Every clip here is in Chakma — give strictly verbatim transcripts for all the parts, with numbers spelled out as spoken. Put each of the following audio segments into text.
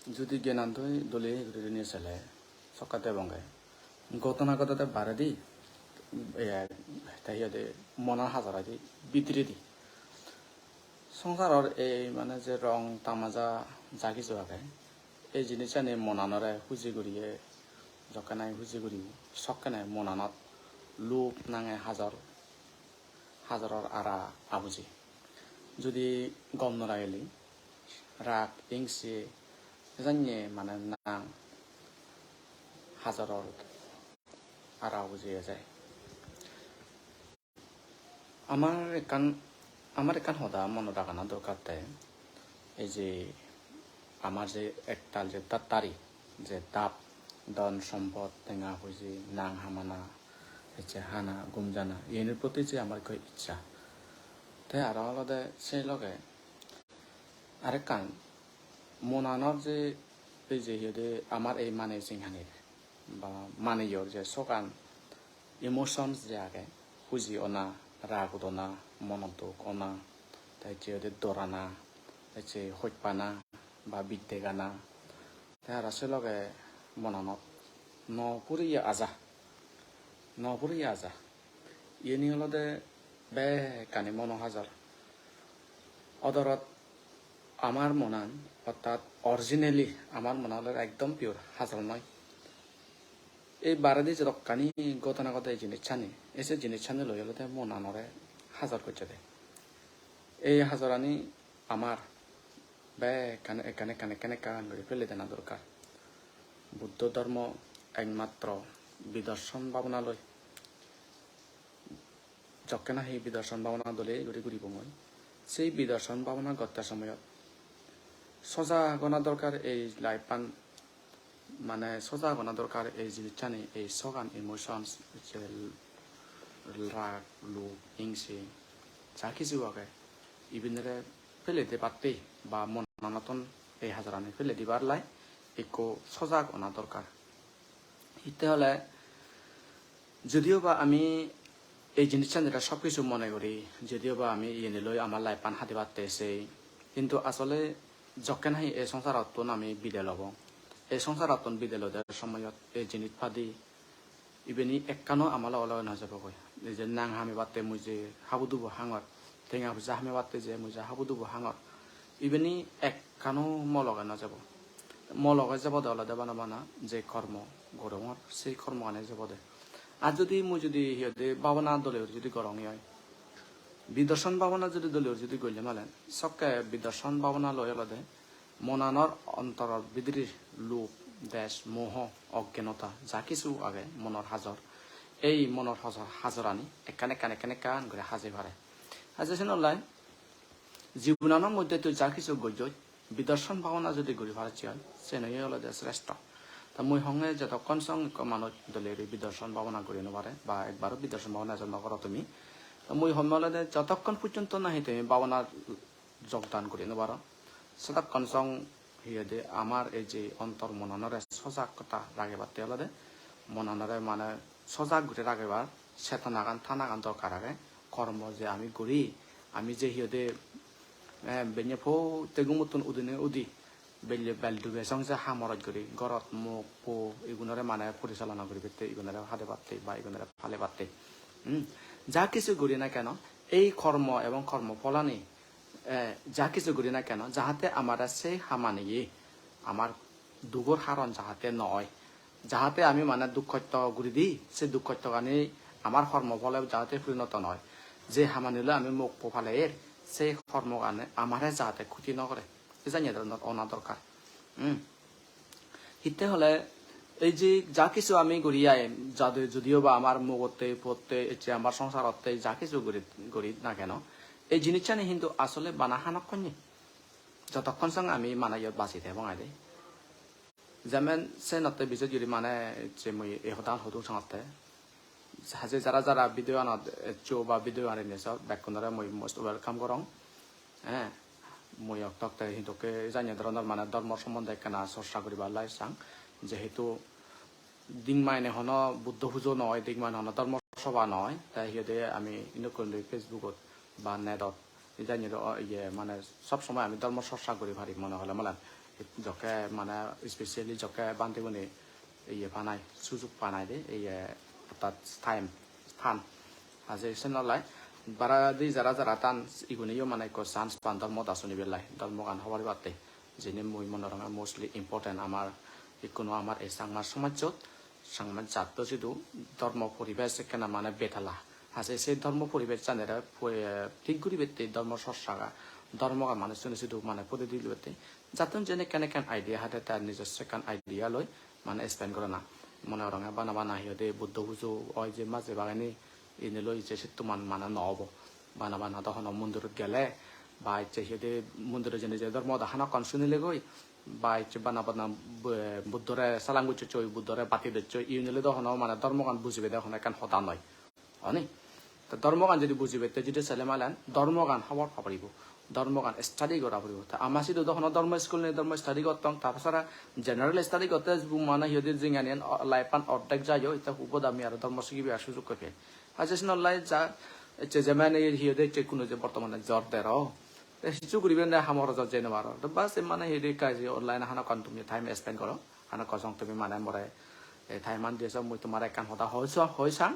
Judi gyanantoi dole gurinei sele sokke debonge. Ghotona ghotede baredi, eh, te hi hoide, monan hajor hoide bidiredi. Songsaror ei mane je rong tamaja ja kisu age, ei jinissani monanore huji guriye, jokke nahi huji guriye, sokke nahi monanot lub nange hajor, hajoror ara abuji. Judi gom no ragile, rag, ingse, janye mane nang hajoror ara abuji ejai. Amar ekkan, amar ekkan hoda monot ragana dorkar te, ei je amar je ektal je dattari, je dap, dhon sompot, tenga puji, nang hamana, ecche hana, gum jana, iyenir proti je amar ekko iccha. Te aro olode sei loge arekkan monanor je, ei je hi hoide, amar ei mane singhanir ba maneyor je sogan, emotions je age, huji ona, rag udona, monot duk ona, te ecche hoide dorana, ecche hojpana ba biddegana, te aro se loge monanot no puriye aja, no puriye aja. Iyeni olode bekkani mono hajor. Odorot amar monan, ortat originally amar monan olode ekdom pure, hajor noi. Ei baredi jedokkani ghotona ghode ei jinissani, ei se jinissani loi olode monanore hajor gocchede. Ei hajorani amar bekkani ekkan ekkan, ekkan ekkan guri pele dena dorkar. Buddho dhormo ekmatro bidarson bhabona loi, jokke nahi bidarson bhabona dole guri guribongoi, sei bidarson bhabona gotte somoyot sojak ona dorkar ei life-an, mane sojak ona dorkar ei jinissani, ei sogan, emotions, je rag, lub, hingse, ja kisu age, ibinore pele dibatte ba monanottun ei hajorani pele dibar lai ekko sojak ona dorkar. Hitte hole, jodio ba ami ei jinissanire sob kisu mone guri, jodio ba ami iyeni loi amar life-an hadibatte sei, hintu asole jokke nahi ei songsarottun ami bidel obong, ei songsarottun bidel ode somoyot ei jinis padi ibeni ekkano ama loge loge no jebogoi. Ei je nang hamebatte mui je habudubo hangor, tenga poisa hamebatte je mui je habudubo hangor, ibeni ekkano mo loge no jebo. Mo loge jebode olode bana bana je kormo gorongor, sei kormogani jebode. Ar judi mui judi hi hoide bhabana dole guri judi gorong oi, bidarson bhabana judi dole guri judi golle malen, sokke bidarson bhabana loi olode monanor ontoror bidire lub, dwesh, moho, oggenota, ja kisu age monor hajor, ei monor hajor, hajorani ekkan ekkan, ekkan ekkan guri haje pare. Haje senollai jibonanor moddhe tui ja kisu gojjoj, bidarson bhabana judi guri parocche oi, senoye olode sreshto. Ta mui honge jotokkon song ekko manuj dole guri bidarson bhabana guri no pare, ba ekbaro bidarson bhabana ejo no goro tumi. Ta mui homme olode jotokkon pojjonto nahi tumi bhabana jogdan guri no paro, sotokkon song hi hoide amar ei je ontor monanore sojakota ragebatte olode, monanore mane sojak guri ragebar chetanagan, thanagan dorkar age. Kormo je ami guri, ami je hi hoide, eh, benne po te gumottun udine udi, belle bel dube song je ha morot guri, gorot mok po igunore mane porisalona guribatte, igunore hadebatte ba igunore palebatte. Hmm? Ja kisu guri na keno, ei kormo ebong kormo pholani, eh, ja kisu guri na keno, jahate amare sei hamaniye amar dugor haron jahate no oi, jahate ami mane duk hosto guri di, se duk hostogani amar kormo phole jahate porinoto no oi, je hamani loi ami mok po paleyer, sei kormogani amare jahate khoti no gore, ei janye dhoronor ona dorkar. Hmm. Hitte hole ei je ja kisu ami guri ai, jadu judiyo ba amar mogotte, potte, ecche amar songsarotte ja kisu guri, guri na keno, ei jinissani hintu asole bana hanokkon nei. Jotokkon song ami mane iyot baji thebong ai de. Jemen senotte bijes guri mane je mui ei hodan hodung sangotte. Haje jara jara video anot eccho ba video anot rinei so bekkunore mui most welcome gorong. Eh, mui okto okto hintukke janye dhoronor mane dhormo sombonde ekkena chorcha guribar lai sang. Jehetu ding maine hono Buddho pujo noi, ding maine hono dhormo sobha noi, te hi hoide ami inukkun doi Facebook-ot ba net-ot janye do, iye mane sob somoi ami dhormo chorcha guri pari mone hole malen. Jokke mane specially jokke bhantegune iye panai, sujog panai de, iye ortat time, than. Aje sen olai baradi jara jara tan, iguniyo mane ekko chance pan dhormo da sunibar lai, dhormogan hobor patte. Jini mui mone gorong mostly important amar, ikkunu amar ei Changma somajjot, Changma jatto sidu dhormo poribesh ekkena mane betala. Aje se dhormo poribesh janere pu-, thik guribette dhormo chorchaga, dhormoga manuchchune sidu mane pudi dilibette. Jattun jeni ekkan ekkan idea hade tar nijoswo ekkan idea loi mane spend gorana. Mone gorong bana bana hi hoide Buddho pujo oi je maje bagani ini loi je sittuman mane no obo. Bana bana do hono mondirot gele ba ecche hi hoide mondirot jeni je dhormo hoda hana hon sunile goi ba ecche bana bana bu-, Buddhore salam gocchoi, Buddhore bati docchoi, iyun ole do hono mane dhormogan bujibede hono ekkan hoda noi. Oni? To dhormogan jodi bujibette jodi sele malen dhormogan hobor pa poribo, dhormogan study gora poribo. To ama sidu do hono dhormo school nei, dhormo study gottong, ta sara general study gotte bu mane hi hoide jinganian o-, life an ordek jai oi, te hubot ami aro dhormo sigibar sujog pei. Aje senollai ja, ecche jemane hi hoide ecche kuno je bortomane jor dero. Te hissu guribe ne ham horojot jei no paro. To bas, mane hi hoide kaje online hana hon tumi time spend goro, hana hon song tumi mane more, eh, time an diyo, mui tomare ekkan hoda hoi so-, hoi sang.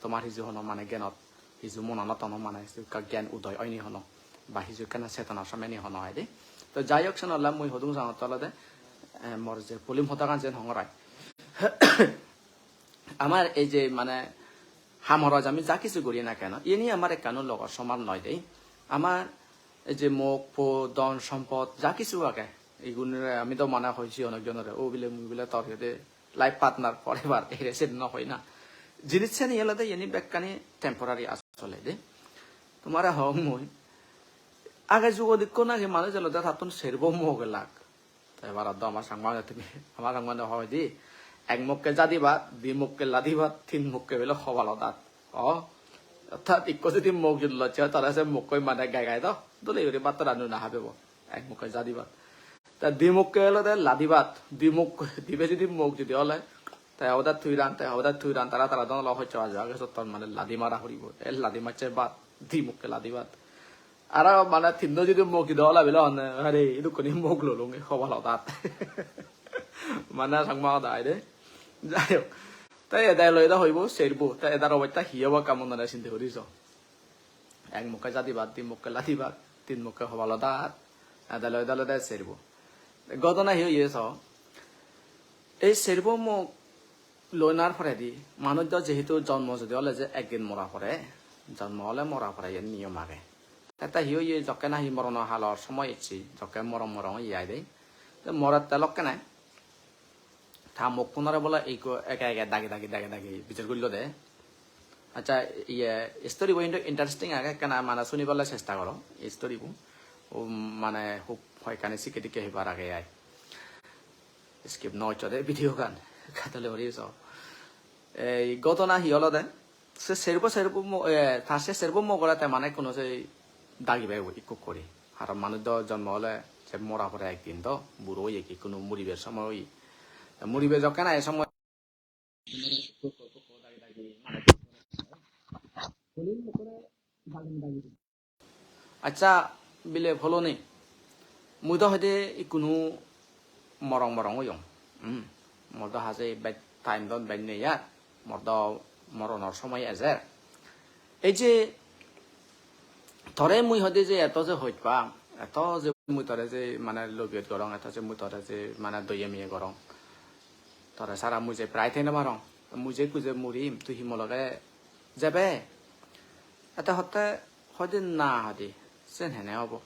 Tomar hiju hono mane gyanot, hiju monanot hono mane ekka gyan udoy oini hono, ba hiju ekkena chetona someni hono hoide. To jai hok, senolla mui hodung sangotte olode, eh, mor je poilim hodagan jen hongor ai. Amar ei je mane ham horoj ami ja kichu guri na keno, iyeni amar ekkano logor soman noi de. Amar ei je mok po, dhon sompot ja kichu age, igun ami do mane hoi sigon ekjonore, "O bile mui bile tor hi hoide life partner forever," ere sen no hoi na. Jinis seni olode iyeni bekkani temporary asole de. Tomare hong mui, age jugot ikko naki manuj olode tattun serbo mok elak. Te ebar do ama Changma mane tumi, ama Changma mane hoi de, "Ek mokke jadi bhat, di mokke ladi bhat, tin mokke bile hobalo dat." O, orthat ikko jodi mok jodi locche, tara se mokkoi mane gai gai do, dole guri bhat rannuna habebo. Ek mokke jadi bhat. Te di mokke olode ladi bhat, di mok, dibe jodi mok jodi ole, te obode tui ran, te obode tui ran, tara tara don olo hocche baje age sotton mane ladi mara puribo. E ladi macche bhat, di mokke ladi bhat. Aro mane tinno jodi mok jodi ole bile honne, "Are, idukkuni mok lolung, hobalo dat." Mane Changma hoda ai de. Jai hok. Te ede loi do hoibo, serbo. Te edar obosta hi obo ekka mone sinte guri so. Ek mokke jadi bhat, di mokke ladi bhat, tin mokke hobalo dat. Ede loi do olode serbo. Ghotona hi oye so? Ei serbo mok loinar poredi manuj do jehetu jonmo jodi ole je ekdin mora pore, jonmo ole mora pore, iyen niyom age. Te hi oye, jokke nahi morono halor somoy ecche, jokke morong morong oye ai de. Te morette lokkene ta mokkunore bole ikko eke eke dagi dagi dagi dagi bijor gullo de. Accha, iye, story bo hintu interesting age, ekkana mane suniballe chesta goro, story bo. O, mane hub hoyekkani sikke dikke hebar age ai. Skip no goccho de video gan, ekka dole guri so. Ei ghotona hi olode, se serbo, serbo mo-, eh, ta se serbo mogore te mane hono se dagibe ikko guri. Aro manuj do jonmo ole se mora pore ekdin do, buro oye ki hono muribar somoy oye. Te muribe jokke nahi somoy Accha, bile pholoni. Mui do hoide ikkunu morong morong oyong. Hmm. Mor do haje bej time don bej nei ar. Mor do moronor somoy ejer. Ei je tore mui hoide je eto je hoj pang, eto je mui tore je mane lobiyot gorong, eto je mui tore je mane doye miye gorong. Tore sara mui je prai thei no parong. Mui je ikku je murim, tui hi mo loge jebe? Ete hotte hoide na hoide, sen hene obo?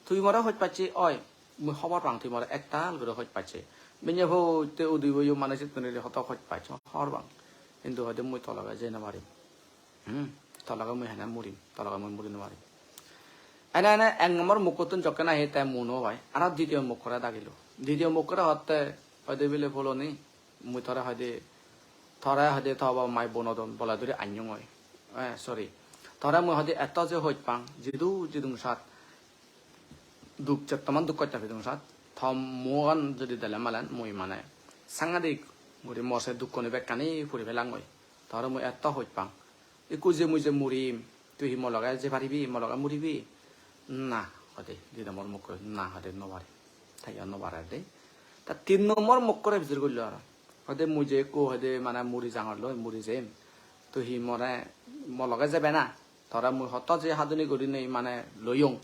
Tui more hoj pacche oi, mui hobor pang tui more ektal guri hoj pacche. Binye hotte udibo yo mane sittun ri hoto hoj pacche hobor pang. Hintu hoide mui to loge jei no parim. Hmm, to loge mui hene murim, to loge mui muri no parim. Ene ene ek nombor mukkottun jokke nahi te mu no pai, aro ditiyo mukkore dagilo. Ditiyo mukkore hotte hoide bile pholoni, mui tore hoide, tore hoide to baba mai bonodon bole duri anyong oi. Eh, sorry. Tore mui hoide etto je hoj pang, jidu jidung sat, duk jettoman duk hotte pidung sat, to mugan jodi dele malen mui mane sangadik guri mor se dukkoni bekkani puri pelangoi. Tore mui etto hoj pang. Ikku je mui je murim, tui hi mo loge je paribi, mo loge muribi? Na, hoide, didamor mukko, na, hoide, no parim. thaiyo no parer de. Ta tin nombor mokkore bijir gollo aro. Hoide mui je ekku hoide mane muri jangor loi, muri jem. Tui hi more mo loge jebe na? Tore mui hoto je haduni gurinei mane loyong.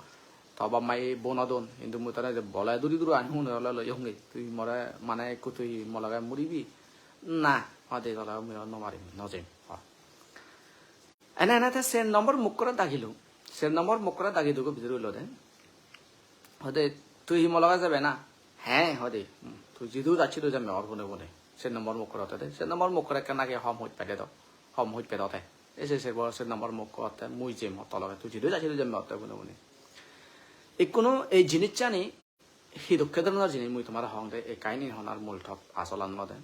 To bap mai bono don, hintu mui tore je bole duri duri ani hune ole loyonge. Tui more mane ekku tui mo loge muribi? Na, hoide tole mui no marim, no jem. Ho. Ene ene te sen nombor mokkore dagilo. Sen nombor mokkore dagi dugo bijir gollo de. Hoide, "Tui hi mo loge jebe na?" "He," hoide, "hmm, tui jidu jacchi do jemme or bune bune." Sen nombor mokkore hotte de. Sen nombor mokkore ekka naki hom hoj pede do. Hom hoj pedo te. Ese se bo sen nombor mokko hotte, "Mui jem hoto loge. Tui jidu jacchi do jemme hotte bune bune." Ikkunu ei jinissani hi dokke dhoronor jinis mui tomare hong de, ei kahini honar mul thok asolan olode.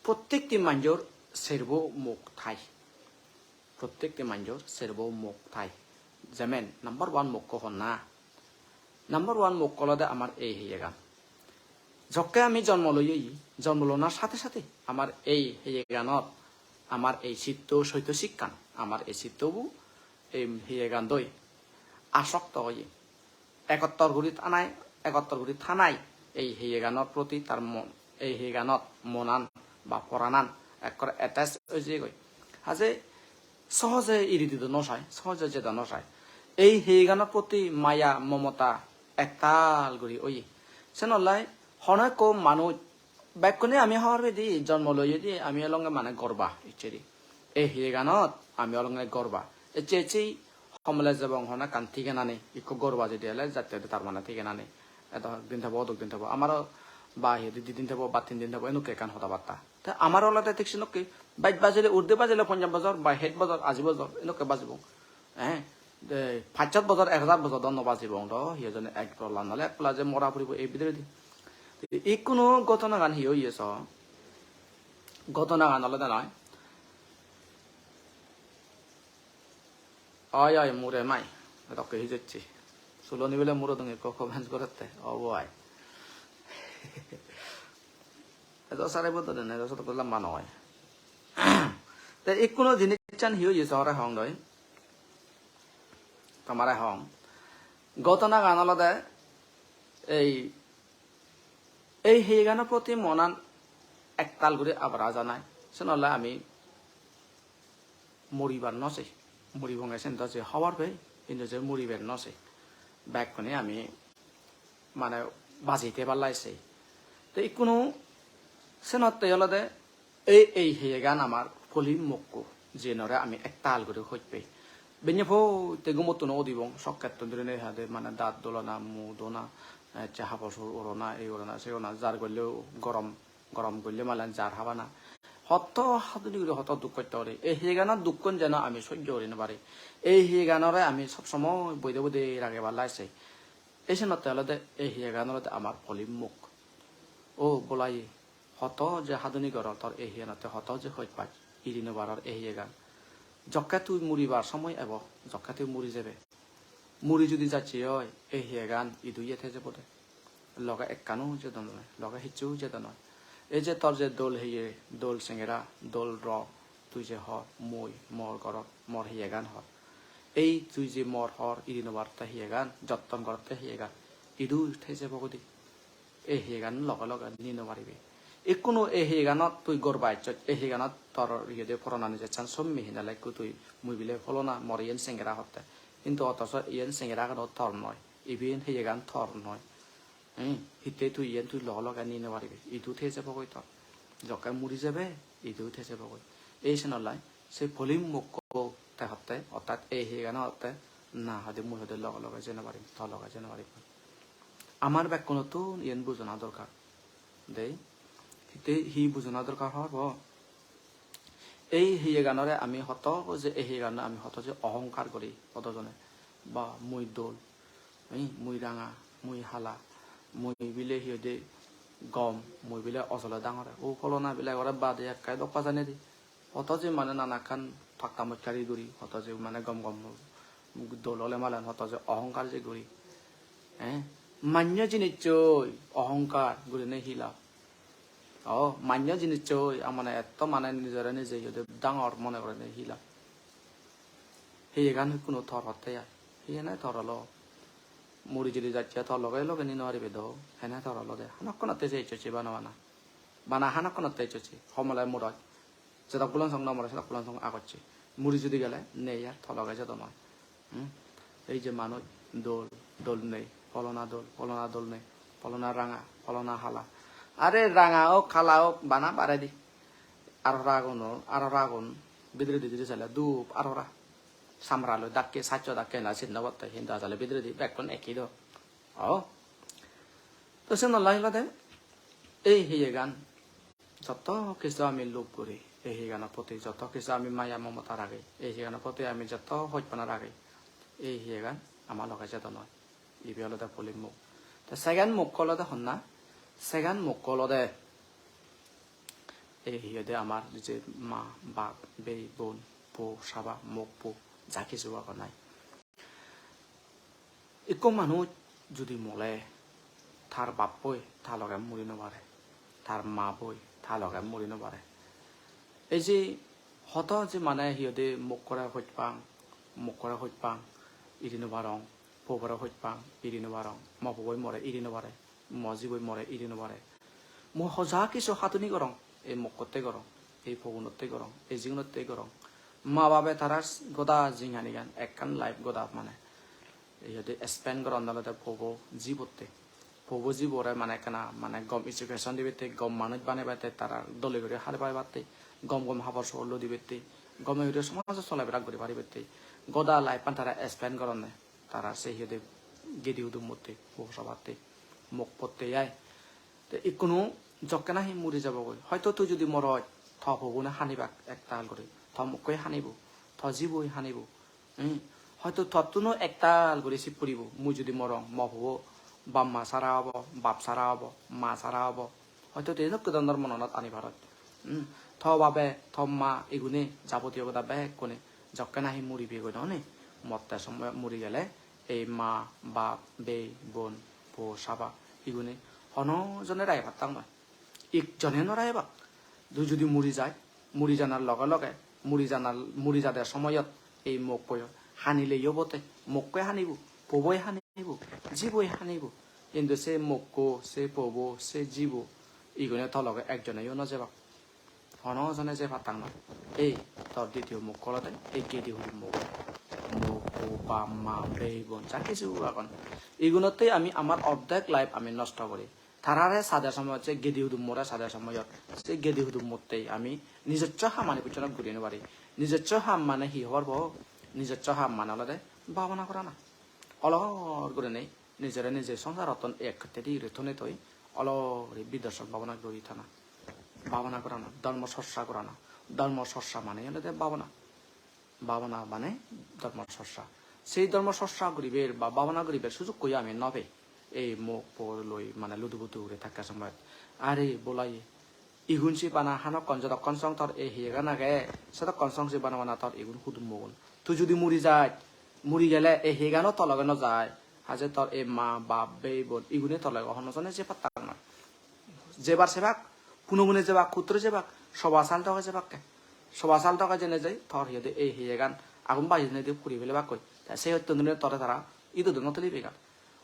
Prottekti manjor serbo mok thai. Prottekti manjor serbo mok thai. Jemen, number one mokko honna? Number one mokko olode amar ei heyegan. Jokke ami jonmo loi oyi, jonmo lonar sathe sathe amar ei heyeganot, amar ei chitto, soito sikkan, amar ei chittobu ei heyegan doi asokto oye. Ekottor guri thanai, ekottor guri thanai ei heyeganor proti tar mon, ei heyeganot monan ba poranan ekkore attach oi jeyegoi. Haje sohoje iri dido no sai, sohoje jedo no sai. Ei heyeganor proti maya momota ektal guri oye. Senollai hono ekko manuj, bekkune ami hobor pedi, jonmo loyedi ami olonge mane gorba icchedi. Ei heyeganot ami olonge gorba. Ecche ecche homole jebong hono ekkan thigena nei. Ikko gorba jedi ole jatte tar mane thigena nei. Edo din thebo, odok din thebo. Amaro ba hi hoide di din thebo, ba tin din thebo, enukke ekkan hoda batta. Te amar olode thik senokke, baj bajile, urde bajile ponjash bojor, ba hej bojor, aji bojor, enukke bajibong. Eh, de, pachsot bojor, ek hajar bojor do no bajibong do, hi hojone ek polla nole ek polla je mora puribo ei bidiredi. Te ikkunu ghotonagan hi oye so? Ghotonagan olode noi. Oi, oi, mure mai. Edokke hi jocche? Suloni bile muro dungi ekko comments gorette. Obo ai. Edo sare bodo den, edo soto lamba noi. Te ikkunu jinissan hi oye sore hong doi? Tomare hong. Ghotonagan olode ei, ei heyegano proti monan ektal guri abara janai. Sen ole ami muribar no sei. Muribonge sen do je hobor pei, hintu je muribar no sei. Bekkune ami mane baji thebar lai sei. Te ikkunu senotte olode ei, ei heyegan amar polim mokko, jiyenore ami ektal guri hoj pei. Benne poi te gumottun udibong, sokkettun dhurinei hade mane daat dulona, mu dona, ecche habor subor urona, ei urona, sei urona, jar golle gorom, gorom golle malen jar habana. Hotto haduni guri hotto duk hosto guri. Ei heyeganor dukkun jeno ami sojjo guri no pari. Ei heyeganore ami sob somoi boide boide ragebar lai sei. Ei senotte olode ei heyegan olode amar polim mok. O bolaye, hoto je haduni goror, tor ei heyeganotte hoto je hoj paj, iri no paror ei heyegan. Jokke tui muribar somoy ebo, jokke tui muri jebe. Muri judi jacche oi, ei heyegan idu ye thei jebo de. Loge ekkano jedo noi, loge hissu jedo noi. Ei je tor je dol heye, dol sengera, dol rok, tui je hor, mui, mor gorot, mor heyegan hor. Ei tui je mor hor, iri no parotte heyegan, jotton gorotte heyegan, idu thei jebogoi de. Ei heyegan loge loge ni no paribe. Ikkunu ei heyeganot tui gorba ecchoj, ei heyeganot tor iyede poranani jechan sommi hinele ikku tui mui bile pholona mor iyen sengera hotte. Hintu otoso iyen sengera gano tor noi, iben heyegan tor noi. Hmm, hittey tui iyen tui loge loge ni no paribe. Idu thei jebogoi tor. Jokke muri jebe, idu thei jebogoi. Ei senollai se polim mokko te hotte, ortat ei heyegano hotte, na hoide mui hoide loge loge jei no parim, to loge jei no parim. Amar bekkunottun iyen bujana dorkar. Dei, hittey hi bujana dorkar hobor po? Ei heyeganore ami hoto je, ei heyeganore ami hoto je ohongkar guri, hoto jone, ba mui dol, ei mui ranga, mui hala, mui bile hi hoide gom, mui bile ojole dangor, o pholona bile ekkore bade ekkai dok pajani di. Hoto je mane nanakkan pakka mokkari guri, hoto je mane gom gom dol ole malen, hoto je ohongkar je guri. Eh? Mannyo jinissoi ohongkar gurinei hi lab? O, mannyo jinissoi, a, mane etto mane nijore nije iyot dangor mone gurinei hi lab? Heyegan ikkunu tor hotte ai. Heyene tor olo. Muri judi jacche to loge loge ni no paribe do. Hene tor olode. Hanokkonotte se ecchochi bana bana. Bana hanokkonotte ecchochi. Homole murot. Jedok bulon song no more, sedok bulon song agocche. Muri judi gele nei ar to loge jedo noi. Hmm? Ei je manuj dol, dol nei, polona dol, polona dol nei, polona ranga, polona hala. Are ranga ok, hala ok, bana baredi. Arora gun, arora gun bidiredi judi sele dup arora. Samra loi dakke, saccho dakke na sin no botte, hintu asole bidiredi bekkun ekki do. O. To sen olai olode ei hiyegan jotto kisu ami lub guri, ei hiyegano poti jotto kisu ami maya momota ragei, ei hiyegano poti ami jotto hojpana ragei, ei hiyegan ama loge jedo noi. Ibe olode poli mok. Te second mokko olode honna? Second mokko olode ei hi hoide amar je ma, bap, bei, bon, po, saba, mok, po, ja kisu agon nai. Ikko manuj judi mole, tar bappoi ta loge muri no pare, tar maboi ta loge muri no pare. Ei je hoto je mane hi hoide mokkore hojpang, mokkore hojpang, iri no parong, pobore hojpang, iri no parong, mo poboi more iri no pare, mo jiboi more iri no pare. Mo hoja kisu hatuni gorong, ei mokkotte gorong, ei pogunotte gorong, ei jigunotte gorong. Ma babe tara goda jinghanigan ekkan life goda mane. Ei hoide spend goron olode pobo jibotte. Pobo jibore mane ekkana mane gom education dibatte, gom manuj banebatte, tara dole guri hali paribatte, gom gom habor sugor loi dibatte, gome guri somajo solabera guri paribatte. Goda life-an tara spend goronne. Tara se hi hoide gedi hudummotte, pobo sabatte, mok potte ai. Te ikkunu jokke nahi muri jabogoi. Hoito tui judi moroj, to pogune hanibak ektal guri. To mokkoi hanibo, to jiboi hanibo. Hmm. Hoito tottuno ektal guri sip puribo. Mui judi morong, mo pobo bap ma sara obo, bap sara obo, ma sara obo. Hoito tui dokke dhoronor mononot ani parot. Hmm. To babe, to ma, igune jabotiyo goda bekkune jokke nahi muri pegoi noni, motte somoy muri gele ei ma, bap, bei, bon, po, saba, igune hono jone rage pattak noi. Ek jone no ragebak. Tui judi muri jai, muri janar loge loge, muri janar, muri jade somoyot ei mok poyo hanileyo bote, mokkoi hanibo, poboi hanibo, jiboi hanibo. Hintu se mokko, se pobo, se jibo, igune to loge ekjoneyo no jebak. Hono jone je pattak noi. Ei, tor ditiyo mokko olode ei gedi hudummo. Mokko, bap, ma, bei, bon, ja kisu agon. Igunottei ami amar ordek life ami nosto guri. Tarare sade somoyot, se gedi hudummore sade somoyot, se gedi hudummottei ami nijosso hamani pujjona guri no pari. Nijosso ham mane hi hobor po? Nijosso ham mane olode bhabana gorana. Olor gurinei nijore nije songsarottun ek hittedi guri thonei toi, olor guri bidarson bhabana guri thana. Bhabana gorana, dhormo chorcha gorana. Dhormo chorcha mane olode bhabana. Bhabana mane dhormo chorcha. Sei dhormo chorcha guribar ba bhabana guribar sujukkoyo ami no pei. Ei mok po loi mane ludubudu guri thakke somoyot. Are bolai, igun se bana hanokkon jodokkon song tor ei hiyegan age, sedokkon song se bana bana tor igun hudummogun. Tui judi muri jai, muri gele ei hiyegano to loge no jai. Haje tor ei ma, bap, bei, bon, igune to loge hono jone je pattak noi. Jebar sebak, pune pune jebak, huttore jebak, soba sal doge jebakke. Soba sal doge jene jai, tor hi hoide ei hiyegan agun baji dinei di puri pelebakkoi. Te se hottun dine tore tara idu do no tuli pegar.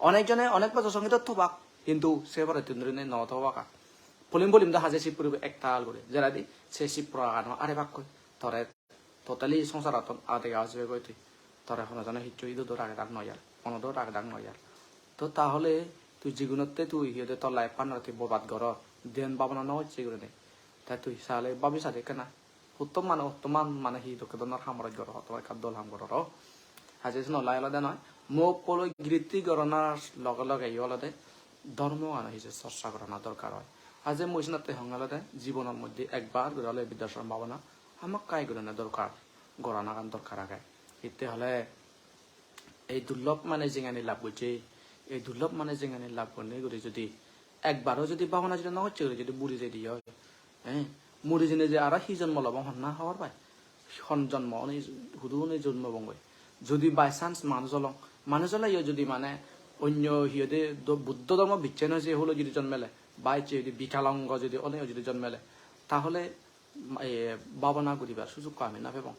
Onek jone onek bojor songe do thobak, hintu se pore tun dine no thobak ar. Polim polim do haje sip puribo ektal guri. Jeradi se sip puragano arebakkoi. Tore totally songsarottun adega ojebe goi tui. Tore hono jone hissu idu do rage dak no yar, hono do rage dak no yar. To tahole tui jigunotte tui hi hoide tor life-an tui borbad goror, dhyan bhabana no hocche gurinei. Te tui sale bhabi sade ekkena, uttom mane uttom man-, mane hi dokke dhoronor ham oroj goror, uttom ekka dol ham goror. Haje seno lai olode noi, mok poloi giritti goronar loge loge yo olode dhormo ano hije chorcha gorana dorkar oi. Haje mui senotte honge olode jibonor moddhe ekbar guri ole bidarson bhabana hamakkai gurine dorkar, goranagan dorkar age. Hitte hole ei durlob mane jingani lab gocche, ei durlob mane jingani lab gonne guri judi ekbaro judi bhabana judi no gocche guri judi muri jedi oi, eh, muri jeinei je aro hi jonmo lobong honna hobor pai? Hon jonmo onei, hudu onei jonmo obongoi? Judi by chance manuj olong, manuj oleyo judi mane onyo hi hoide do-, Buddho dhormo bicche no je holo judi jonmele, ba ecche judi Bikalango judi oneyo judi jonmele, tahole, eh, bhabana guribar sujukko ami no pebong.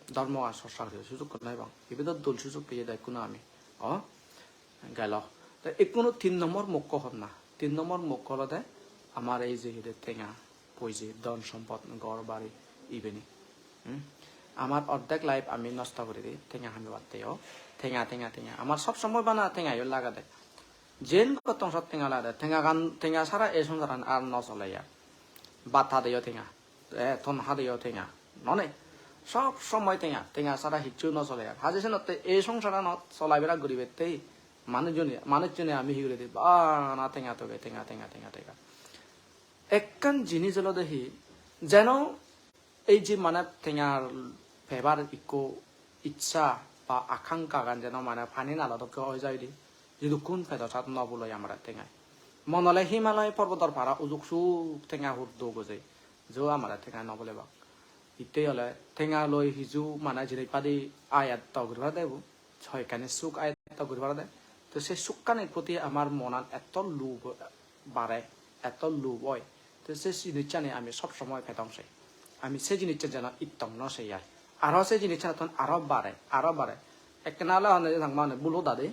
Dhormo ar chorcha guribar sujukko no pebong. Ibe do dol sujukko peye do ekkuno ami. O? Gelo. Te ikkunu tin nombor mokko honna. Tin nombor mokko olode amar ei je hide tenga, poije, dhon sompot, ghor bari, ibeni. Hmm? Amar ordek life ami nosto guri di tenga hamibatte yo. Tenga, tenga, tenga. Amar sob somoi bana tenga yo lagede. Jen gottong sot tenga lagede. Tenga gan, tenga sara ei songsaran ar no sole ar. Bhat hadeyo tenga. Eh, ton hadeyo tenga. None. Sob somoi tenga. Tenga sara hissu no sole ar. Haje senotte ei songsaranot solai bera guribette manujjune, manujjune ami hi guri di? Bana tenga toge, tenga, tenga, tenga, tenga. Ekkan jinis olode hi, jeno ei je mane tengar pebar ikko iccha ba akankhagan jeno mane pani nala dokke oi jai di, jidukkun pedo sat no buloi amare tengai. Mon ole Himalaya porbodor para ujuk suk tenga hur do gojei, jo amare tengai no bulebak. Hitte ole tenga loi hiju mane jinis padi ayatto guri parede bo, hoyekkani suk ayatto guri parede. To se sukkanir proti amar monan etto lub bare, etto lub oi. To se jinissani ami sob somoi pedong sei. Ami se jinissan jeno ittong no sei ar. Aro se jinissanottun aro bare, aro bare. Ekkena ole honde je Changma hone bul hoda de.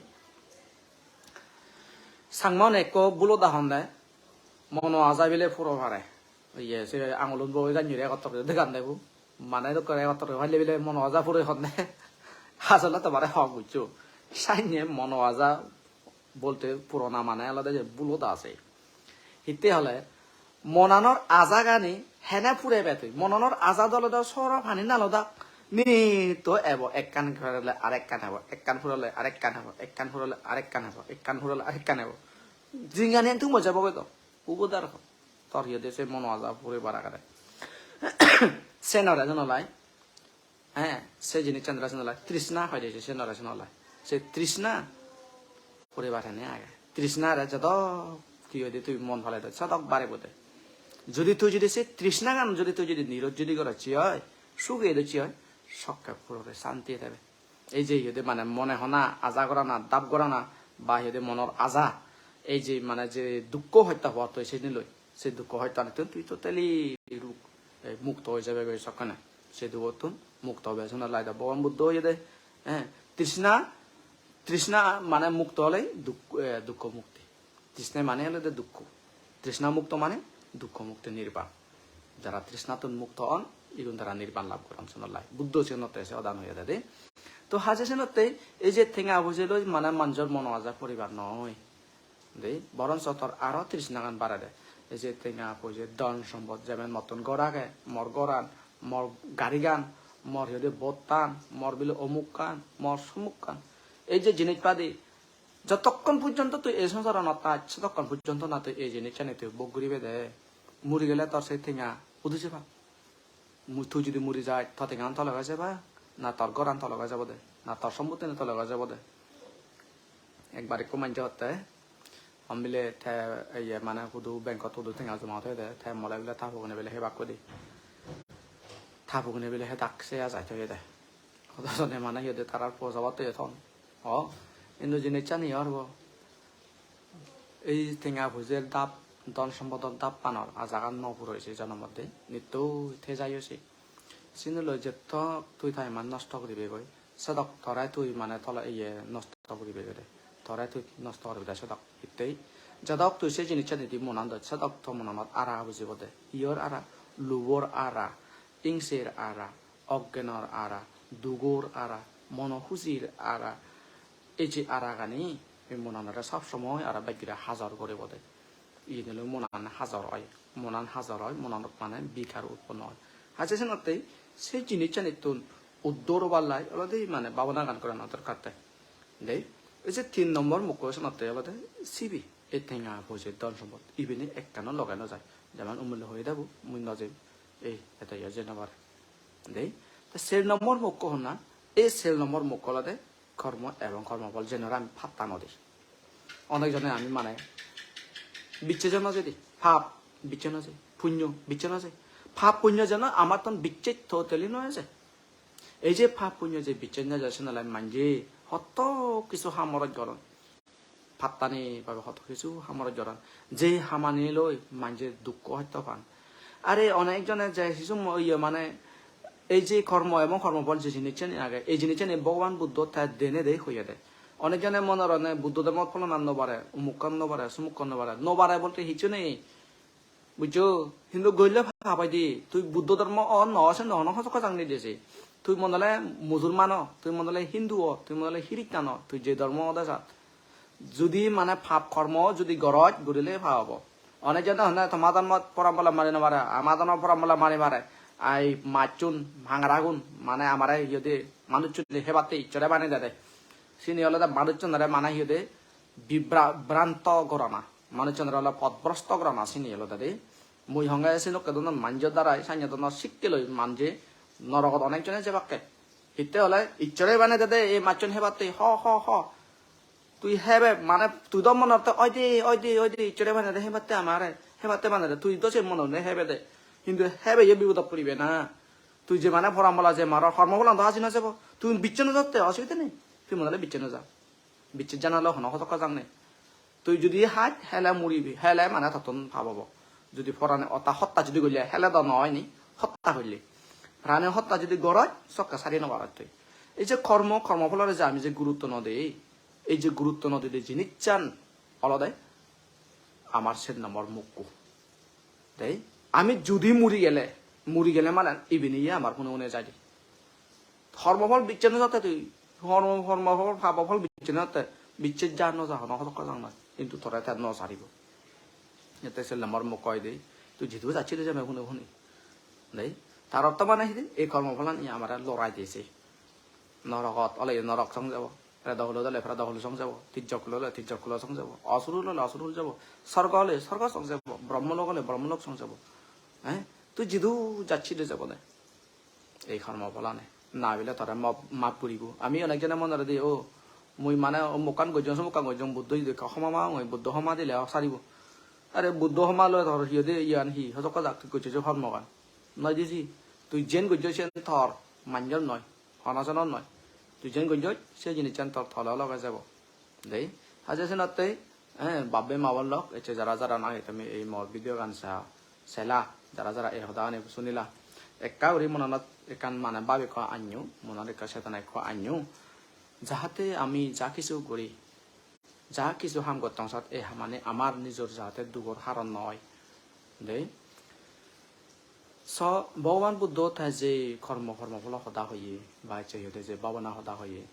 Changma hone ekko bul hoda honde, mono aja bile puro pare. Iye, se angulun bo janye re egottor guri degan de bu. Mane dokke egottor guri palle bile mono aja puro honde. Asole tomare hok buccho. Sanye mono aja bolte purona mane olode je bul hoda ase. Hitte hole monanor ajagani hene purebe tui? Monanor aja olode sora pani nalodak. Minitto ebo, ekkan purele arekkan ebo, ekkan purele arekkan ebo, ekkan purele arekkan ebo, ekkan purele arekkan ebo. Jingani entu moja boge to. Ubodar ho. Tor hi hoide se mono aja puribar agede. Senore jonolai. Eh, se jinissan dara sinolai, trishna hoide se, se nore sinolai. Se trishna puribar hene age. Trishna re jodok hi hoide tui mon pale de, sodok barebo de. Jodi tui jodi se trishnagan jodi tui jodi nirod jodi gorocche oi, suge docche oi, sokke purore santi thebe. Ei je hi hoide mane mone hona, aja gorana, dap gorana, ba hi hoide monor aja, ei je mane je dukko hotta pottoi seni loi, se dukko hottanittun tui totally ruk-, eh, mukto oi jebe goi sokkene. Se dugottun mukto obe. Senottei Bhogoban Buddho hoyede, eh, trishna, trishna mane mukto ole duk-, eh, dukko mukti. Trishna mane olode dukko. Trishna mukto mane dukko mukti nirban. Jara trishnattun mukto on, igun tara nirban lab goron, senottei Buddho senottei se hodan hoyede de. To haje senottei ei je tenga poije loi mane manjor mono aja puribar noi. De, boronso tor aro trishnagan barede. Ei je tenga poije, dhon sompot, jemon mottun ghor age, mor ghoran, mor garigan, mor hi hoide bottan, mor bile omukkan, mor somukkan. Ei je jinis padi, jotokkon pojjonto tui ei songsaranot thaj, sotokkon pojjonto na tui ei jinissani tui bhog guribe de. Muri gele tor se tenga hudu jebak? Mu-, tui jodi muri jai, to tengan to loge jeba, na tor goran to loge jebode, na tor sompottini to loge jebode. Ekbar ekko manje hotte, hon bile te, iye, mane hudu bankot hudu tenga joma toyede, te mole bile ta pogune bile hebak hoide. Ta pogune bile hedak seya jai toyede. Hodo jone mane hi hoide tarar po sabatte ton. O, hintu jinissani hi obo? Ei tenga poijer dap, dhon sompodor dap panor ajagan no puroi se jonomot de, nittoi thei jaiyo se. Sini loi jettok tui time-an nosto guribegoi, sedok tore tui mane tole iye nosto guribegoi de. Tore tui nosto guribe de sedok hittei. Jedok tui se jinissani di monan doj, sedok to monanot ara bujibo de. Iyor ara, lubor ara, ingser ara, oggenor ara, dugor ara, mono hujir ara, ei je aragani, ei monanore sob somoi aro bej guri hajor guribo de. Iyen ole monan hajor oi, monan hajor oi, monanot mane bikar utponno oi. Haje senottei se jinissanittun uddor obar lai olode mane babonagan gorana dorkar te. Dei, ei je tin nombor mokko senottei olode sibe, ei tenga poije dhon sompot, ibeni ekkano loge no jai. Jemon umullo hoye debu, mui no jim, ei, ete yo jei no pare. Dei, te ser nombor mokko honna, ei ser nombor mokko olode kormo ebong kormo phol, jenore ami patta no di. Onek jone ami mane bicche no jei di, pap bicche no jei, punyo bicche no jei. Pap punyo jeno amattun bicche totally no eje. Ei je pap punyo je bicche no eje, senottei manje hoto kisu ham oroj goron. Patta nei bhabe hoto kisu ham oroj goron. Je hamani loi manje dukko hosto pan. Are onek jone je kisu mo-, iye mane ei je kormo ebong kormo phol je jinissani age, ei jinissani Bhogoban Buddho te dene de hoyede. Onek jone mone gorone Buddho dhormo pholona no pare, umukkan no pare, sumukkan no pare. No pare bolte hissu nei. Bujjo? Hintu goille pap oi de. Tui Buddho dhormo o no, sen no hono hojok hojak nei de se. Tui mone ole Musulman o, tui mone ole Hindu o, tui mone ole Hiristan o, tui je dhormo ode sat. Judi mane pap kormo judi goroj, gurile pap obo. Onek jone honne toma dhormot porambola mari no pare, ama dhormot porambola mari pare. Ai machchun, hangaragun, mane amare iyot manuchchun hebatte Issore banei dede. Sini olode manuchchunore mane iyot bibra-, bibranto gorana. Manuchchunore ole podbrosto gorana sini olode de. Mui honge sinokke dono manjo darai, sanye dono sikke loi manje norogot onek jone jebakke. Hitte ole Issore banei dede ei machchun hebatte, ho, ho, ho. Tui hebe, mane tui do mone hotte, "Oi de, oi de, oi de, Issore banei de hebatte amare, hebatte banei de." Tui do se mone hebe de. Hintu hebe ye bipodot puribe na. Tui je mane porambola je maro, hormo pholan do haji no jebo. Tui bicche no jotte, osubide nei. Tui mone ole bicche no ja. Bicche janale hono hojok hojak nei. Tui judi haj, hele muribi, hele mane tottun pap obo. Judi porane otta hotta judi golle, hele do noi ni, hotta golle. Prani hotta judi goroj, sokke sari no paroj tui. Ei je kormo, kormo pholore je ami je gurutto no dei, ei je gurutto no dei jinissan olode amar sen nombor mukku. Dei, ami judi muri gele, muri gele mane ibini ye amar hune hune jai de. Hormo phol bicche no jotte tui, hormo, hormo phol, pap phol bicche no jotte, bicche ja no ja hono hojok hojak noi, hintu tore te no saribo. Ete se lamar mok koi de, tui jidu jacchi de jame hune hune. Dei, tar ortho mane hidi, ei kormo pholan ye amare lorai de se. Norogot ole ye norok song jebo, preto hulot ole preto hul song jebo, tijjok hul ole tijjok hul song jebo, osur hul ole osur hul jebo, sorgo ole sorgo song jebo, brahmolok ole brahmolok song jebo. Eh? Tui jidu jacchi de jebo de. Ei kormo pholane. Na bile tore mop-, map guribo. Ami onek jone mone gorede, "O, mui mane omukkan gojjong, somukkan gojjong, Buddho judi ekka homa magong, Buddho homa dile o saribo." Are Buddho homa loi tor hi hoide iyan hi, hojok hojak tui gojjo je kormogan. Noi disi, tui jen gojjo sen tor manjor noi, hono sonor noi. Tui jen gojjo se jinissan tor tole loge jebo. Dei, haje senotte, eh, bab-bei ma-bon lok, ecche jara jara nahi tumi ei mor video gan sa, sela, jara jara ei hodagani sunila. Ekka guri monanot ekkan mane bab ekko anyo, monanot ekka chetona ekko anyo. Jahate ami ja kichu guri, ja kichu ham gottong sat ei hamani amar nijor jahate dugor haron no oi. Dei. So, Bhogoban Buddho te je kormo, kormo pholo hoda hoye, ba ecche hi hoide je bhabona hoda hoye,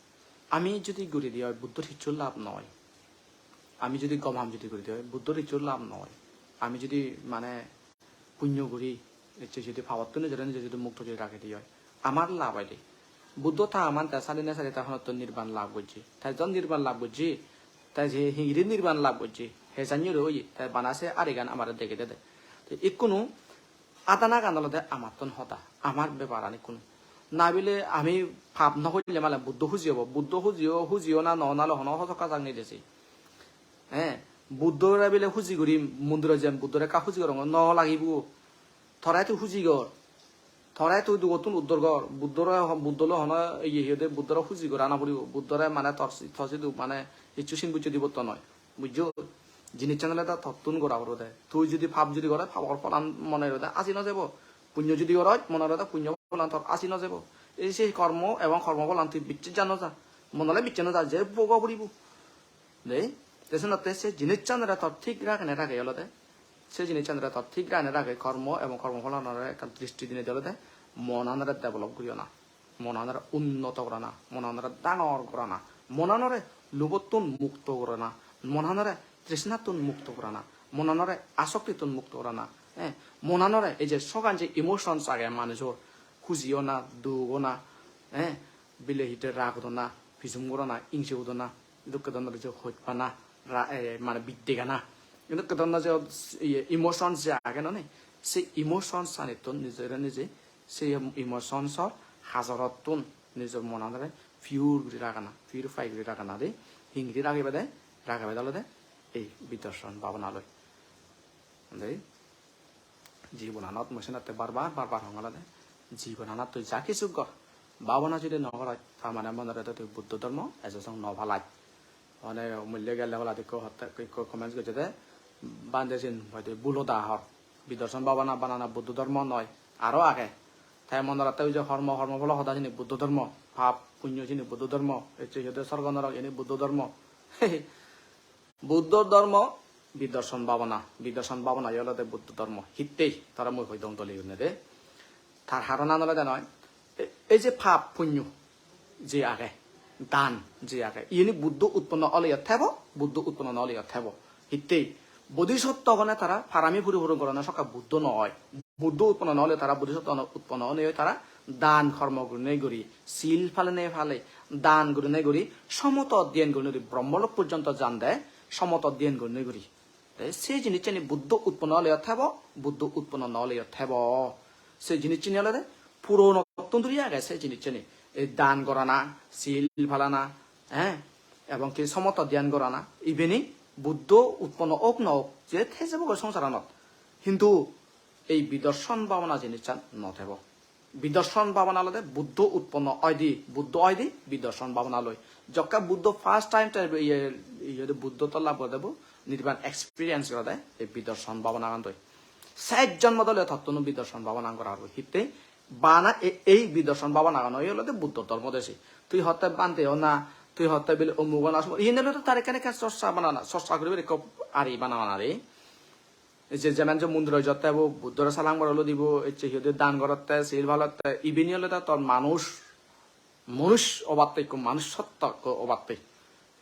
ami judi guri di oi, Buddhor hissu lab noi. Ami judi gom ham judi guri di oi, Buddhor hissu lab noi. Ami judi mane punyo guri, ecche judi papottun nijore nije judi mukto judi ragei di oi, amar lab oide. Buddho ta aman te sari na sari ta honottun nirban lab gojje. Te jon nirban lab gojje, te je hingiri nirban lab gojje, he janye ro oye, te bana se arigan amare degei dede. Te ikkunu adanagan olode amattun hoda, amar beparan ikkunu. Na bile ami pap no golle male Buddho huji obo, Buddho huji o, huji o na no nalo hono hojok hojak nei de se. Eh, Buddhore bile huji guri, mondiro jem Buddhore ekka huji gorongor, no lagibo. Tore tui huji gor. Tore tui dugottun uddor gor. Buddhore ho-, Buddho lo hono iye hi hoide, Buddhore huji gora no puribo. Buddhore mane tor si-, tor sidu mane hissu sin bucche dibotto noi. Bujjo? Jinissan olode tottun gora puribo de. Tui judi pap judi gore, papor pholan mone gorode aji no jebo. Punyo judi gore, mone gorode punyo pholan tor aji no jebo. Ei se kormo ebong kormo pholan tui bicche ja no ja. Mone ole bicche no ja, je bhogo puribo. Dei, te senotte se jinissanore tor thik ragene ragei olode. Se jinissanore tor thik ragene ragei kormo ebong kormo pholanore ekkan dristi dinei de olode monanore develop guri ona, monanore unnoto gorana, monanore dangor gorana, monanore lubottun mukto gorana, monanore trishnattun mukto gorana, monanore asoktittun mukto gorana, eh, monanore ei je sogan je emotions age manujor, huji ona, duk ona, eh, bile hide rag udona, pijum gorana, ingse udona, edokke dhoronor je hojpana, ra-, eh, mane biddegana, edokke dhoronor je, iye, emotions je age noney, se emotions anittun nijore nije, se emotions or hajorottun nijor monanore pure guri ragana, purify guri ragana de, hingiri ragibede, ragibede olode ei bidarson bhabona loi. Dei. Jibonanot mui senotte bar bar, bar bar hong olode, jibonanot tui ja kichu gor, bhabona judi no goroj, tar mane monore tui Buddho dhormo ejo song no palaj. Mane mulye gelle holat ikko hotte, ikko comments gocche de, bhante siyen hoide bul hoda hor. Bidarson bhabona banana Buddho dhormo noi, aro age. Te monore tui je hormo, hormo pholo hoda sini Buddho dhormo, pap, punyo sini Buddho dhormo, ecche hi hoide sorgo norok ini Buddho dhormo. Buddho dhormo bidarson bhabana, bidarson bhabana olode Buddho dhormo. Hittei tara mui hoi dong dole gurinei de. Tar haronan olode noi, e-, ei je pap punyo je age, dan je age, iyeni Buddho utponno oleyo thebo, Buddho utponno no oleyo thebo. Hittei? Bodhisottogune tara parami puri puron gorana sokke Buddho no oi. Buddho utponno no ole tara, Bodhisottogune utponno onei tara dan kormo gurinei guri, sil palenei pale, dan gurinei guri, somoto dhyan gurinei guri, Brahmalok porjonto jande, somoto dhyan gurinei guri. Te se jinissani Buddho utponno oleyo thebo, Buddho utponno no oleyo thebo. Se jinissani olode puronottun dhuri age se jinissani. Ei dan gorana, sil palana, eh, ebong ki somoto dhyan gorana, ibeni Buddho utponno ok no ok, je thei jebogoi songsaranot. Hintu ei bidarson bhabana jinissan no thebo. Bidarson bhabana olode Buddho utponno oide, Buddho oide bidarson bhabana loi. Jokke Buddho first time te iye, iye Buddho to lab gorede bo, nirban experience gorede, ei bidarson bhabana gan doi. Sej jonmo dole tottun bidarson bhabana gora poribo. Hitte? Bana e-, ei bidarson bhabana gan oi olode Buddho dhormo desi. Tui hotte bhante o na, tui hotte bile omuk o na, somuk, iyen olode tar ekkan ekkan chorcha banana, chorcha guribar ekko ari banana ari. Ei je jemen je mondiro jotte bo Buddhore salam gorolo dibo, ecche hi hoide dan gorotte, sil palotte, ibeni olode tor manuj, manuj obatte, ikko manuj sotto ikko obatte.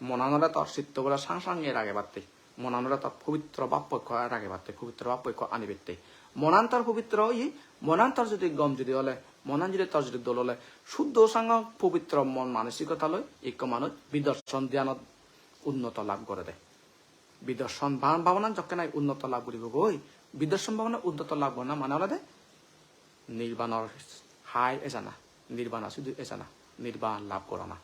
Monan ole tor sitto bole sang sange ragebatte. Monan ole tor pobitro bappo ikko ragebatte, pobitro bappo ikko anibatte. Monan tor pobitro oye, monan tor jodi gom jodi ole, monan jodi tor jodi dol ole, suddho sango pobitro mon manosikota loi ikko manuj bidarson dhyanot unnoto lab gorede. Bidarson bha-, bhabana jokke nahi unnoto lab guribogoi, bidarson bhabana unnoto lab gorana mane olode nirbanor hai ejana, nirbana sudu ejana, nirban lab gorana.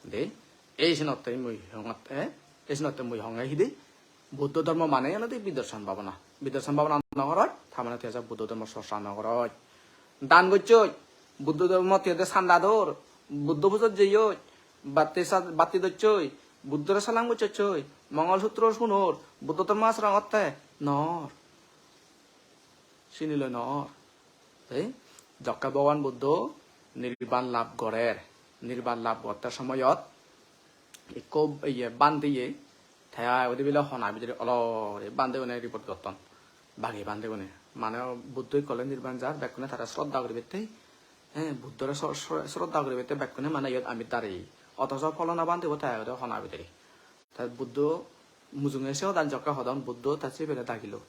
De, ei senotte mui hongotte, ei senotte mui honge hide, Buddho dhormo mane olode bidarson bhabana. Bidarson bhabana no goroj, ta mane tui ejo Buddho dhormo chorcha no goroj. Dan gocchoj, Buddho dhormo tui ede sanda dor, Buddho pujot jeyoj, batti sa-, batti docchoi, Buddhore salam gocchoi, Mongol Sutro sunor, Buddho dhormo asorongotte, nor. Siniloi nor. Te jokke Bhogoban Buddho nirban lab gorer, nirban lab gotte somoyot ikko iye bhante ye, te ai udi bile hona bidire olor, ei bhante gune report gotton, bagi bhante gune. Mane Buddho ikko ole nirban jar, bekkune tare sroddha guribette, eh, Buddhore sro-, sro-, sroddha guribette bekkune mane iyot ami darei. Othoso pholona bhante bo te ai udi hona bidire. Te Buddho mujunge se hodan jokke hodon, Buddho te sibere dagilo.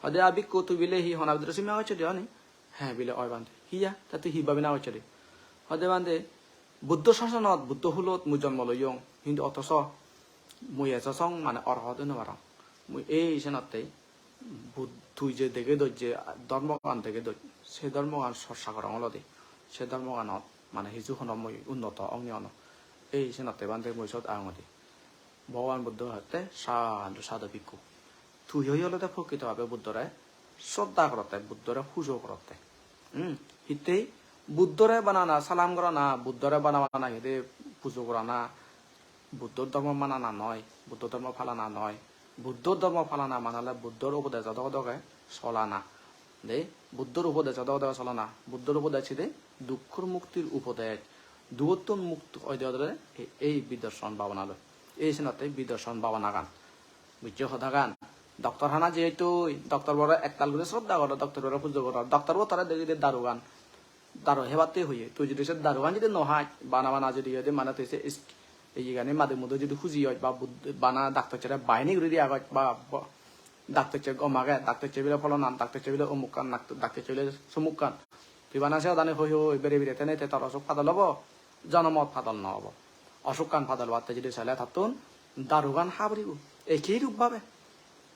Hode, "A bhikkhu, tui bile hi hona bidire sima gocchode oni?" "He," bile, "Oi bhante." "Hiya, te tui hi bhabina gocchode?" Hode, "Bhante, Buddho sasonot, Buddho hulot mui jonmo loyong, hintu othoso mui ejo song mane orhot oi no parong. Mui ei senotte Bud-, tui je degedoj, je dhormogan degedoj, se dhormogan chorcha gorong olode, se dhormoganot mane hiju hono mui unnoto ong ni ono. Ei senotte bhante mui sot agongode." Bhogoban Buddho hotte, "Sadhu, sadhu bhikkhu. Tui oi olode prokrito bhabe Buddhore sroddha gorotte, Buddhore pujo gorotte." Hmm? Hittei Buddhore banana, salam gorana, Buddhore bana bana hide pujo gorana, Buddho dhormo manana noi, Buddho dhormo palana noi. Buddho dhormo palana mane ole Buddhor upodejo doge doge solana. De, Buddhor upodejo doge doge solana. Buddhor upodej hide? Dukkhor muktir upodej. Dugottun mukto oide olode ei, ei bidarson bhabana loi. Ei senotte bidarson bhabanagan. Bujjo hodagan? Doctor hana jeyoi tui, doctor bore ektal guri sroddha goro, doctor bore pujo goro. Doctor bo tore degide darugan. Daru hebatte hoye. Tui jodi se darugan jodi no haj, bana bana jodi hoide mane tui se is-, iyegani madi mudo jodi huji oj, ba bud-, bana daktossere bahini guri diya goj, ba bo-, daktosse gom age, daktosse bile polonan, daktosse bile omukkan, dak-, daktosse bile somukkan. Tui bana se hodani hoi hoi, bere bere tene te tor osuk padol obo, jonomot padol no obo. Osukkan padol obatte jodi sele tattun darugan haburibo. Ekei rup bhabe.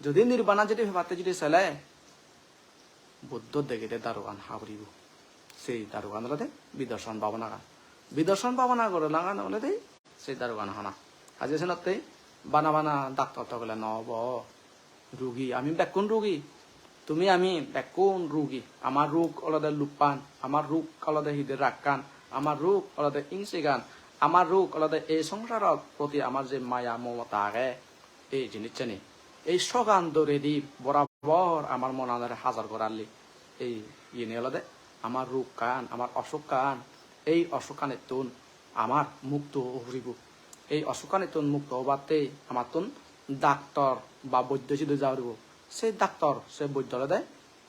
Jodi nirbana jodi pebatte jodi sele, Buddho degede darugan haburibo. Sei darugan olode bidarson bhabanagan. Bidarson bhabana goranagan olode sei darugan hana. Haje senotte bana bana daktor togele no obo. Rugi, ami bekkun rugi. Tumi ami bekkun rugi. Amar rug olode luppan, amar rug olode hide raggan, amar rug olode ingsegan, amar rug olode ei songsaror proti amar je maya momota age, ei jinissani. Ei sogan doredi borabor amar monanore hajor gorarli. Ei iyeni olode amar ruggan, amar osukkan, ei osukkanittun amar mukto o puribo. Ei osukkanittun mukto obatte amattun daktor ba boiddo sidu ja puribo. Se daktor, se boiddo olode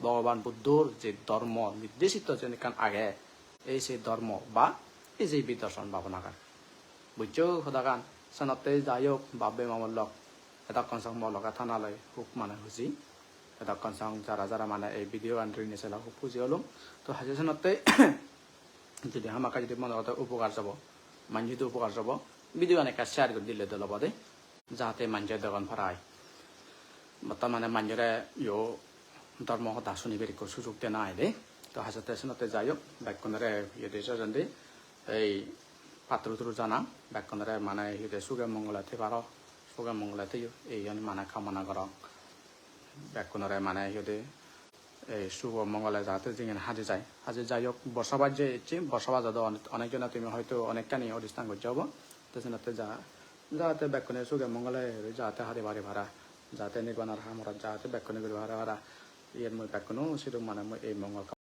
Bhogoban Buddhor je dhormo nirdeshito jen ekkan age, ei se dhormo ba ei je bidarson bhabonagan. Bujjo hodagan? Senotte jai hok, bab-bei ma-bon lok, edokkon song mo loge thanaloi hub mane huji. Edokkon song jara jara mane ei video gan rini sela hub huji olung. To haje senotte jodi hamakkai jodi mone gorode upokar obo, manje do upokar obo, video gan ekka share guri dile dol obo de, jate manje degon parai. Botta mane manjore yo dhormo hoda sunibar ekko sujog dena ai de. To haje te senotte jai hok, bekkunore yo de sajendi ei patturu turu jana, bekkunore mane yo de suge mongole thei paro, suge mongole theyo, ei iyan mane kamona gorong. Bekkunore mane hi hoide ei sugo mongole jate jingen haje jai. Haje jai hok, borsabas je ecche, borsabas odo onek, onek jone tumi hoito onekkani odistan gojjo obo. Te senotte ja, jate bekkune suge mongole jate hadi bari para, jate nirbanor hamorot jate bekkune guri para para. Iyen mui bekkune sidung mane mui ei mongol